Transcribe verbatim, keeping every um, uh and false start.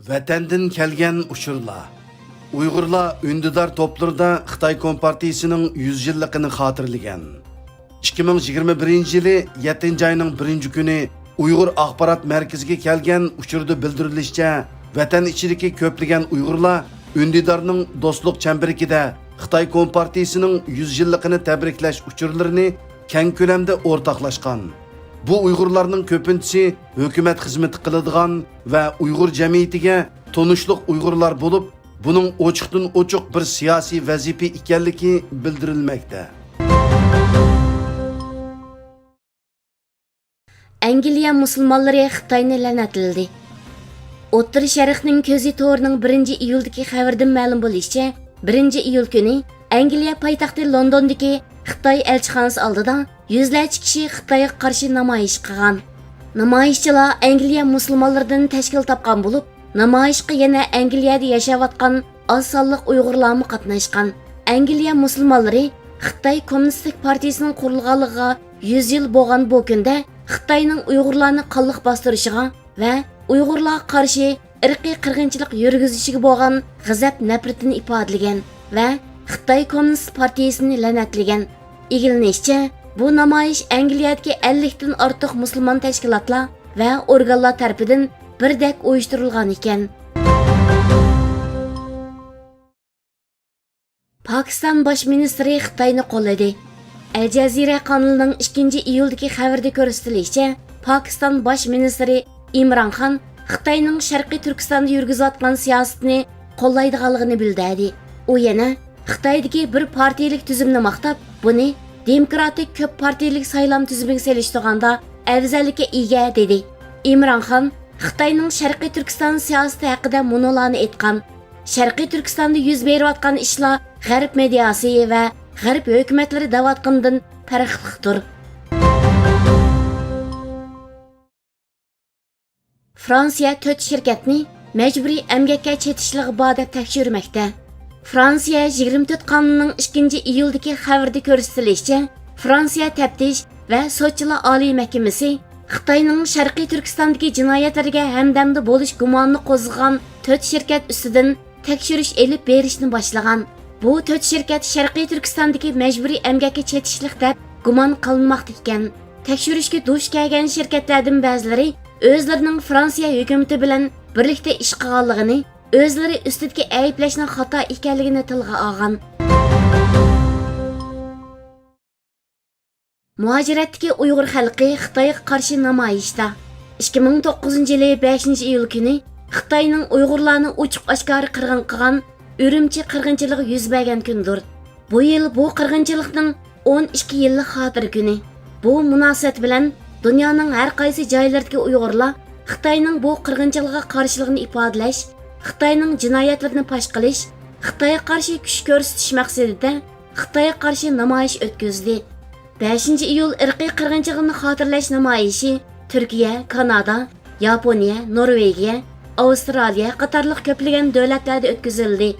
ۋەتەندىن كەلگەن ئۇچۇرلار. ئۇيغۇرلار ئۈندىدار توپلىرىدا خىتاي كومپارتىيىسىنىڭ يۈز يىللىقىنى خاتىرىلىگەن. ئىككى مىڭ يىگىرمە بىرىنچى يىلى يەتتىنچى ئاينىڭ بىرىنچى كۈنى ئۇيغۇر ئاخبارات مەركىزىگە كەلگەن ئۇچۇردا بىلدۈرۈلۈشىچە، ۋەتەن ئىچىدىكى كۆپلىگەن ئۇيغۇرلار ئۈندىدارنىڭ دوستلۇق چەمبىرىكىدە خىتاي كومپارتىيىسىنىڭ يۈز يىللىقىنى تەبرىكلەش ئۇچۇرلىرىنى كەڭ كۆلەمدە ئورتاقلاشقان. بۇ ئۇيغۇرلارنىڭ كۆپىنچىسى ھۆكۈمەت خىزمىتى قىلىدىغان ۋە ئۇيغۇر جەمئىيىتىگە تونۇشلۇق ئۇيغۇرلار بولۇپ، بۇنىڭ ئوچۇقتىن ئوچۇق بىر سىياسىي ۋەزىپە ئىكەنلىكى بىلدۈرۈلمەكتە. ئەنگلىيە مۇسۇلمانلىرى خىتاينى لەنەتلىدى. ئوتتۇرا شەرقنىڭ كۆزى تورىنىڭ بىرىنچى ئىيۇلدىكى خەۋىرىدىن مەلۇم بولۇشىچە، بىرىنچى ئىيۇل كۈنى ئەنگلىيە پايتەختى لوندوندىكى خىتاي ئەلچىخانىسى ئالدىدا يۈزلەرچە كىشى خىتايغا قارشى نامايىش قىلغان. نامايىشچىلار ئەنگلىيە مۇسۇلمانلىرىدىن تەشكىل تاپقان بولۇپ، نامايىشقا يەنە ئەنگلىيەدە ياشاۋاتقان ئاز سانلىق ئۇيغۇرلارمۇ قاتناشقان. ئەنگلىيە مۇسۇلمانلىرى خىتاي كوممۇنىستىك پارتىيىسىنىڭ قۇرۇلغانلىقىغا يۈز يىل بولغان بۇ كۈندە خىتاينىڭ ئۇيغۇرلارنى قانلىق باستۇرۇشىغا ۋە ئۇيغۇرلارغا قارشى ئىرقىي قىرغىنچىلىق يۈرگۈزۈشىگە بولغان غەزەپ-نەپرىتىنى ئىپادىلىگەن ۋە خىتاي كوممۇنىست پارتىيىسىنى لەنەتلىگەن. ئىگىلىنىشىچە، بۇ نامايىش ئەنگلىيەدىكى ئەللىكتىن ئارتۇق مۇسۇلمان تەشكىلاتلار ۋە ئورگانلار تەرىپىدىن بىردەك ئۇيۇشتۇرۇلغان ئىكەن. پاكىستان باش مىنىستىرى خىتاينى قوللىدى. ئەل جەزىرە قانىلىنىڭ ئىككىنچى ئىيۇلدىكى خەۋىرىدە كۆرسىتىلىشىچە، پاكىستان باش مىنىستىرى ئىمران خان خىتاينىڭ شەرقىي تۈركىستاندا يۈرگۈزۈۋاتقان سىياسىتىنى قوللايدىغانلىقىنى بىلدۈردى. ئۇ يەنە خىتايدىكى بىر پارتىيىلىك تۈزۈمنى ماختاپ، بۇنى دېموكراتىك كۆپ پارتىيىلىك سايلام تۈزۈمىگە سېلىشتۇرغاندا ئەۋزەللىككە ئىگە، دېدى. ئىمران خان خىتاينىڭ شەرقىي تۈركىستان سىياسىتى ھەققىدە مۇنۇلارنى ئېيتقان: شەرقىي تۈركىستاندا يۈز بېرىۋاتقان ئىشلار غەرب مېدىياسى ۋە غەرب ھۆكۈمەتلىرى دەۋاتقىنىدىن پەرقلىقتۇر. فرانسىيە تۆت شىركەتنى مەجبۇرىي ئەمگەككە چېتىشلىقى بار دەپ تەكشۈرمەكتە. فرانسىيە يىگىرمە تۆت قانۇنىنىڭ ئىككىنچى ئىيۇلدىكى خەۋىرىدە كۆرسىتىلىشىچە، فرانسىيە تەپتىش ۋە سوتچىلار ئالىي مەھكىمىسى خىتاينىڭ شەرقىي تۈركىستاندىكى جىنايەتلىرىگە ھەمدەمدە بولۇش گۇمانىنى قوزغىغان تۆت شىركەت ئۈستىدىن تەكشۈرۈش ئېلىپ بېرىشنى باشلىغان. بۇ تۆت شىركەت شەرقىي تۈركىستاندىكى مەجبۇرىي ئەمگەككە چېتىشلىق دەپ گۇمان قىلىنماقتا ئىكەن. تەكشۈرۈشكە دۇچ كەلگەن شىركەتلەردىن بەزىلىرى ئۆزلىرىنىڭ فرانسىيە ھۆكۈمىتى بىلەن بىرلىكتە ئىش قىلغانلىقىنى، ئۆزلىرى ئۈستىدىكى ئەيىبلەشنىڭ خاتا ئىكەنلىكىنى تىلغا ئالغان. مۇھاجىرەتتىكى ئۇيغۇر خەلقى خىتايغا قارشى نامايىشتا. ئىككى مىڭ توققۇزىنچى يىلى بەشىنچى ئىيۇل كۈنى خىتاينىڭ ئۇيغۇرلارنى ئوچۇق-ئاشكارا قىرغىن قىلغان ئۈرۈمچى قىرغىنچىلىقى يۈز بەرگەن كۈندۇر. بۇ يىل بۇ قىرغىنچىلىقنىڭ ئون ئىككى يىللىق خاتىرە كۈنى. بۇ مۇناسىۋەت بىلەن دۇنيانىڭ ھەر قايسى جايلىرىدىكى ئۇيغۇرلار خىتاينىڭ بۇ قىرغىنچىلىقىغا قارشىلىقىنى ئىپادىلەش، خىتاينىڭ جىنايەتلىرىنى پاش قىلىش، خىتايغا قارشى كۈچ كۆرسىتىش مەقسىتىدە خىتايغا قارشى نامايىش ئۆتكۈزدى. بەشىنچى ئىيۇل ئىرقىي قىرغىنچىلىقنى خاتىرىلەش نامايىشى تۈركىيە، كانادا، ياپونىيە، نورۋېگىيە، ئاۋسترالىيە قاتارلىق كۆپلىگەن دۆلەتلەردە ئۆتكۈزۈلدى.